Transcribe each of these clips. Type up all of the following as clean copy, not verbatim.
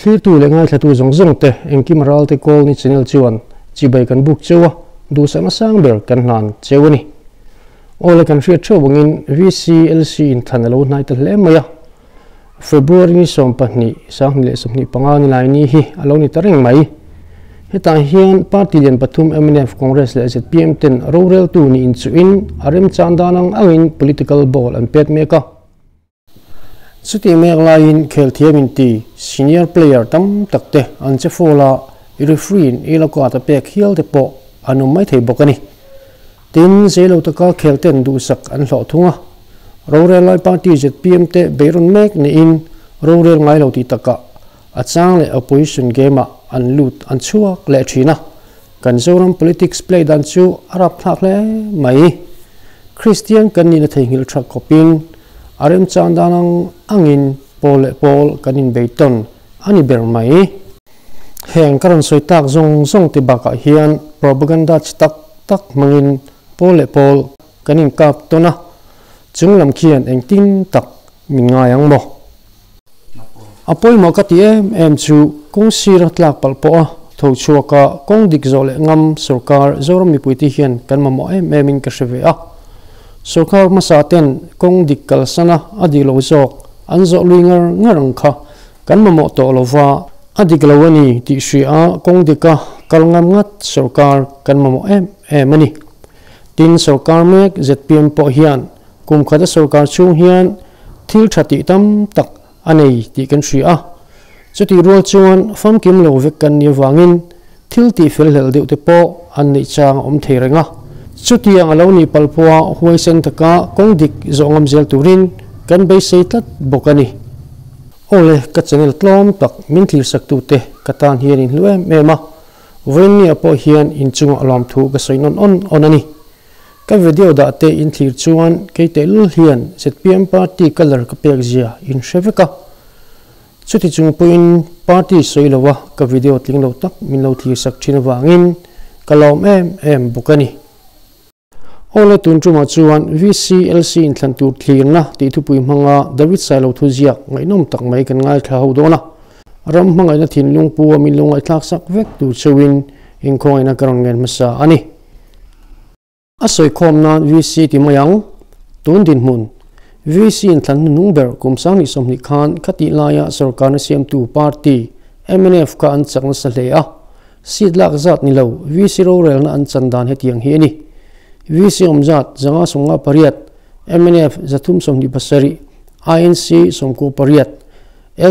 Thlirtu leh ngaithlatu zawng zawng te engkim Ralte Kawlni channel chuan chibai kan buk cheu a, duhsakna sang ber kan hlan cheu a ni. Aw le kan hriat theuh angin VCLC inthlan a lo hnai ta hle mai a, February ni 12, 2025 ni lai ni hi a lo ni ta reng mai. Hetah hian party lian pathum mnf, Congress leh zpm ten roreltu ni inchuhin a remchan dan ang angin political ball an pet mek a. Chutih mek laiin khelthiam inti senior player tam tak te an che fall a, referee in yellow card a pek hial te pawh an awm mai thei bawk a ni. Tin, zeilo taka khel ten duhsak an hlawh thung a. Rorel lai party zpm te beirawn mek niin rorel ngai lo tih takah a chang leh opposition game ah an lut an chhuak leh thin a. Kan Zoram politics play dan chu a rapthlak hle mai. Kristian kan nihna theihnghilh tha khawpin a remchang dan ang angin pawl leh pawl kan inbei tawn a ni ber mai. Heng ka rawn sawi tak zawng zawng te bakah hian propaganda chi tak tak hmangin pawl leh pawl kan inkap tawn a, chung lam khian engtin tak min ngai ang maw? A pawimawh ka ti em em chu kawng sira tlak palh pawh a tho chhuak a, kawng dik zawh leh ngam sorkar Zoram mipuite hian kan mamawh em em in ka hre ve a. Sorkar hmasa ten kawng dik kalsan a a dik lo zawk an zawh lui ngar ngar ang kha kan mamawh tawh lo va, a dik lo a ni tih hria a kawng dika kal ngam ngat sorkar kan mamawh em em a ni. Tin, sorkar mek zpm pawh hian kum khata sorkar chhung hian thil tha tih tam tak a nei tih kan hria a. Chutih rual chuan famkim lo vek kan nih avangin thil tih fel hlelh deuh te pawh an neih chang a awm thei reng a. Chutiang a lo nih palh pawha huaisen taka kawng dik zawh ngam zel turin kan beisei tlat bawk a ni. Awle, ka channel tlawm tak min thilsaktute ka tan hian in hlu em em a, vawiinniah pawh hian inchungah lawmthu ka sawi nawn awn awn a ni. Ka video dah te in thlir chuan kei tehlul hian zpm party colour ka pek zia in hre vek a. Chuti chung pawhin party sawi lo a ka video tling lo tak min lo thlir sak thin avangin ka lawm em em bawk a ni. Awle tun tumah chuan VCLC inthlan tur thlirna tih thupui hmanga David Sailo thuziak ngaihnawm tak mai kan ngaithla ho dawn a. Ram hmangaihna thinlung pu a min lo ngaihthlak sak vek tur cheuhin inkhawngaihna ka rawn ngen hmasa a ni. A sawikhawm nan VC ti mai ang. Tun dinhmun, VC in thlan hnuhnung ber kum 2020 khan khatih laia sorkarna siamtu party mnf kha an chak nasa hle a. Seat lak zat ni lo, VC rorelna an chan dan hetiang hi a ni. VC awm zat 558, mnf 327, INC 98,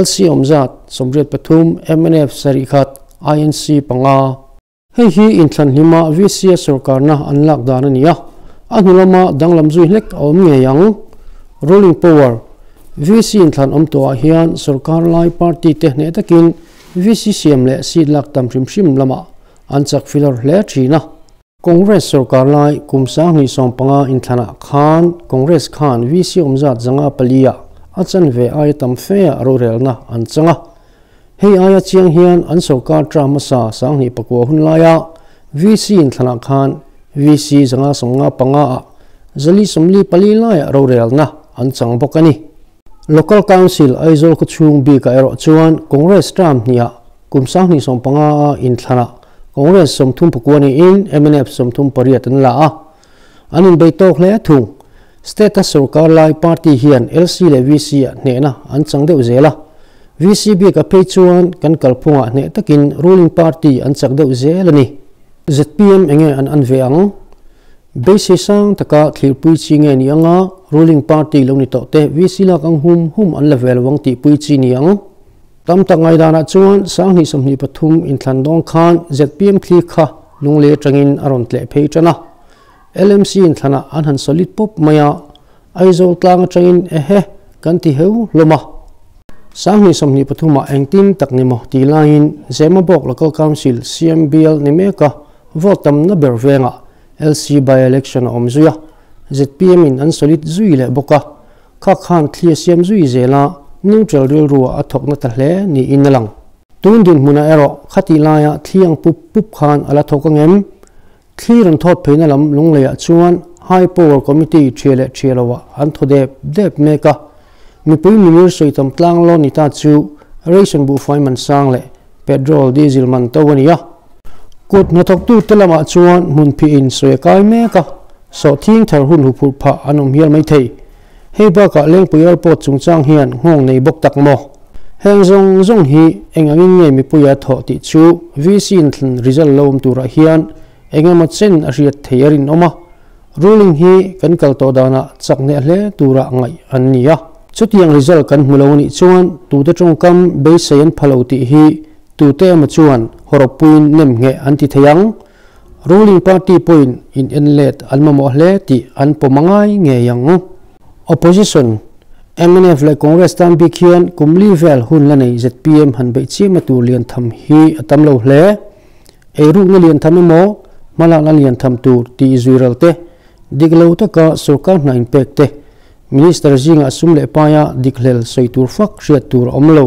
LC awm zat 83, mnf 7, INC panga. Hei hi inthlan hlima VC-a sorkarna an lak dan a ni a, a hnu lama danglam zui hlek a awm ngei ang. Ruling power, VC inthlan awm tawhah hian sorkar lai party te hneh takin VC siam leh seat lak tam hrim hrim lamah an chak filawr hle thin a. Congress sorkar lai kum 2015 inthlanah khan Congress khan VC awmzat 504 ah a chanve aia tam fe ah rorelna an chang a. Hei aia chiang hian an sorkar term hmasa 2009 hun laia VC inthlanah khan VC 595 ah 444 laiah rorelna an chang bawk a ni. Local Council Aizawl khawchhung bikah erawh chuan Congress term hnihah kum 2015 a inthlanah Congress 39 niin mnf 38 an la a, an inbei tawk hle thung. State-a sorkar lai party hian LC leh VC-ah hnehna an chang deuh zel a. VC bikah phei chuan kan kalphungah hneh takin ruling party an chak deuh zel a ni. Zpm enge an an ve ang? Beisei sang taka thlirpui chi nge ni anga ruling party lo ni tawh te VC lak ang hum hum an la ve lo ang tihpui chi ni ang? Tam tak ngaidanah chuan 2023 inthlan dawn khan zpm thli kha lunglei atangin a rawn tleh phei tan a. LMC inthlanah an han solid pawp mai a, Aizawl tlang atangin ehe kan ti heu hlawm a. 2023 ah engtin tak ni maw tih laiin Zemabawk Local Council CMBL ni mek a, vote tamna ber vengah LC by-election a awm zui a, zpm in an solid zui leh bawk a, kha khan thli a siam zui zel a, neutral rilruah a thawk na ta hle niin a lang. Tun dinhmunah erawh khatih laia thli ang pup pup khan a la thawk angem? Thli rawn thawt pheina lam lungleiah chuan High Power Committee ṭhia leh ṭhia loah an thaw dep dep mek a. Mipui mimir sawi tam tlang law ni ta chu Ration buhfai man sang leh petrol, diesel man to a ni a. Kut hnathawktute lamah chuan hmun phihin sawi a kai mek a, sawhthing thar hun huphurh phah an awm hial mai thei. Hei bakah Lengpui Airport chungchang hian nghawng nei bawk tak maw? Heng zawng zawng hi eng angin nge mipuia thawh tih chu VC inthlan result lo awm turah hian eng emaw chen a hriat thei a rinawm a, ruling hi kan kal tawh danah chak hneh hle turah ngaih an ni a. Chutiang result kan hmu lo anih chuan tute tawngkam beisei an pha lo tih hi tute emaw chuan hawrawppuiin nem ngheh an ti thei ang. Ruling party pawhin in en let an mamawh hle tih an pawm a ngai ngei ang. Opposition, mnf leh Congress tan bik hian kum li vel hun la nei zpm han beih chiamna tur lian tham hi a tam lo hle. Eirukna lian tham emaw, hmalakna lian tham tur tih zui ral te, dik lo taka sorkar hna inpek te, Minister zingah sum leh paia dik hlel sawi tur fak hriat tur a awm lo.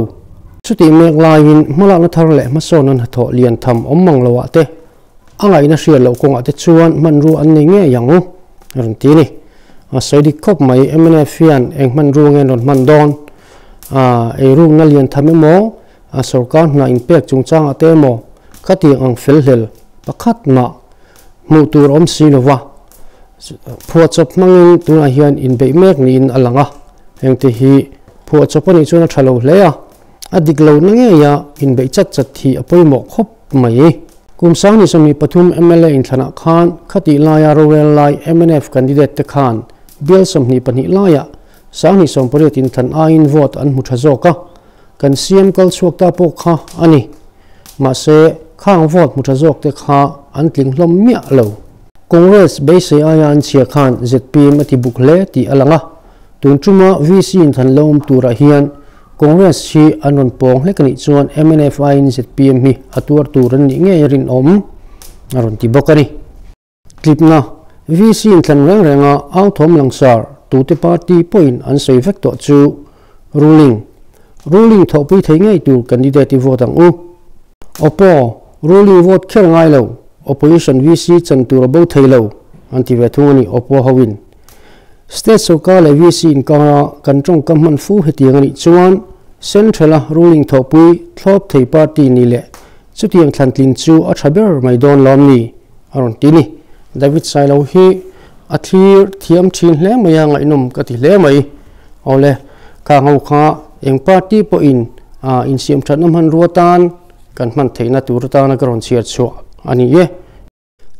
Chutih mek laiin hmalakna thar leh hmasawnna hnathawh lian tham awm mang loah te, a ngaihna hriat loh kawngah te chuan hmanrua an nei ngei ang, a rawn ti a ni. A sawi dik khawp mai, mnf hian eng hmanrua nge an rawn hman dawn? Eirukna lian tham emaw, A sorkar hna inpek chungchangah te emaw khatiang ang fel hlel pakhat mah hmuh tur awm si lova phuahchawp hmangin tunah hian inbeih mek niin a lang a, hengte hi phuahchawp a nih chuan a tha lo hle a, a dik lohna ngeia inbeih chat chat hi a pawimawh khawp mai. Kum 2023 mla inthlanah khan khatih laia rorel lai mnf candidate te khan bial 22 laiah 2018 inthlan aiin vote an hmu tha zawk a, Kan siam kal chhuak ta pawh kha a ni. Mahse, khang vote hmu tha zawk te kha an tling hlawm miah lo. Congress beisei aia an chhia khan zpm a ti buk hle tih a lang a. Tun tuma VC inthan lo awm turah hian Congress hi an rawn pawng hlek a nih chuan mnf aiin zpm hi a tuar tur an nih ngei a rinawm a rawn ti bawk a ni. Tlipna, VC inthlan reng renga authawm langsar tute party pawhin an sawi vek tawh chu ruling, ruling thawhpui thei ngei tur candidate i vote ang u. Oppo, ruling vote kher ngai lo, opposition VC chan tur a bo thei lo, an ti ve thung a ni Oppo hoin. State sorkar leh VC inkara kan tawngkam hman fu hetiang a nih chuan Central-a ruling thawhpui thlawp thei party ni leh chutiang thlantlin chu a tha ber mai dawn lawm ni? A rawn ti ni. David Sailo hi a thlir thiam thin hle mai a, ngaihnawm ka ti hle mai. Awle, kha ho kha eng party pawhin insiam thatna hmanrua tan kan hman theihna tur atana ka rawn chhiar chhuah a ni e.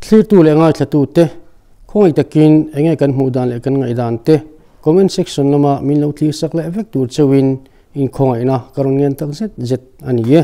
Thlirtu leh ngaithlatute khawngaih takin enge kan hmuh dan leh kan ngaihdan te comment section lama min lo thlir sak leh vek tur cheuhin inkhawngaihna ka rawn ngen tak zet zet a ni e.